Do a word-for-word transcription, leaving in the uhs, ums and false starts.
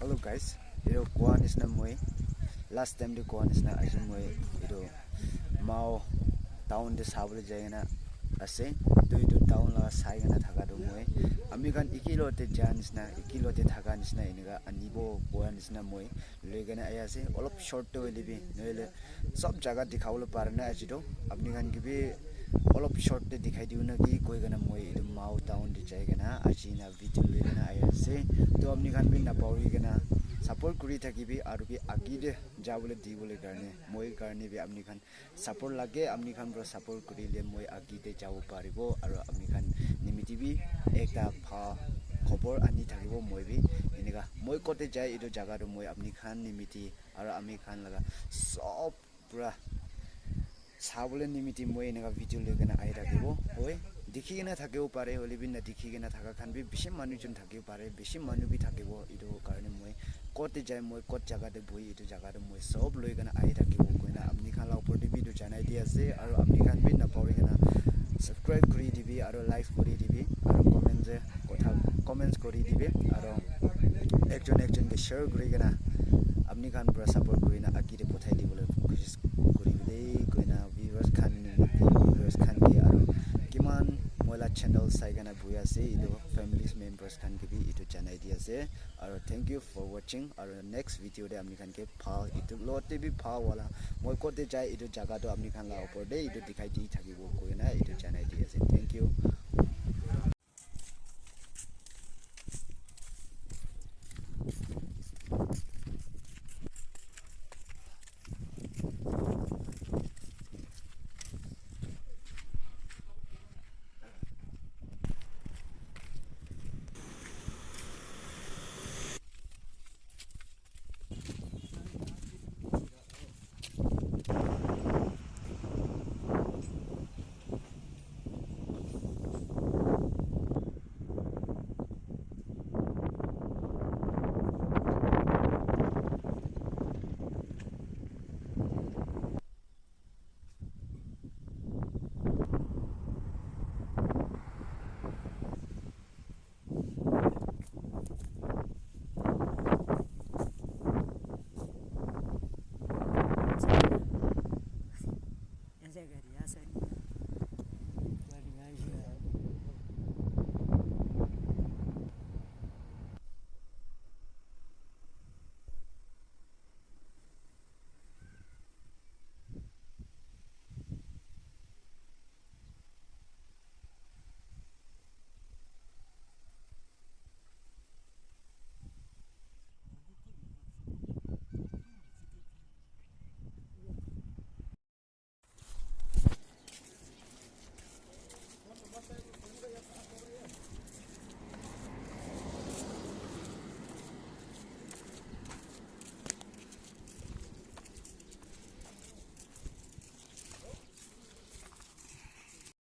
Hello guys, etu koa nisna moi last time te koa nisna aji moi etu Mao town te sabole jai kena ase. To etu town laga sai kena thaka to moi ami khan ekilog te ja nisna, ekilog te thaka nisna enika anibo koa nisna moi loi kena ahi ase. Olop short te hoile bi nohole sob jaga dikhabole pare na aji to apni khan ke bi olop short te dikhai diu na ki koi kena moi etu Mao town te jai kena aji na video loi kena ahi ase. To apni khan bi napauri kena support kuri thakibi aru bi agi te jabole dibole karne moi karne bi apni khan support lage. Apni khan para support kurile moi agi te jabo paribo aru apni khan nimiti bi ekta bha khobor ani thakibo. Moi bi enika moi kote jai etu jaga to moi apni khan nimiti aru ami khan laga sob pura sabole nimiti moi enika video loi kena ahi thakibo. Hoi, dikhi kena thakibo pare, hoile bi na dikhi kena thaka khan bi bishi manu jon thakibo pare, bishi manu bi thakibo. Etu karne moi kot te jai, moi kot jaga te bohi, etu jaga te moi sob loi kena ahi thakibo koina apni khan la upor te bi etu janai di ase. Aru apni khan bi napauri kena subscribe kuri dibi aru like kuri dibi aru comment je kotha comments kuri dibi aru ekjon ekjon ke share kuri kena apni khan pura support kuri na agi te pothai dibole kosis kuri bole koina viewers khan nimiti viewers khan ke aru kiman moi la channel sai kena bohi ase etu families members khan ke bi etu janai di ase. Aru thank you for watching. Aru next video te apni khan ke bhal etu lot te bi bhal wala moi kote jai etu jaga to apni khan la upor te etu dikhai di thakibo koina etu janai di ase. Thank you.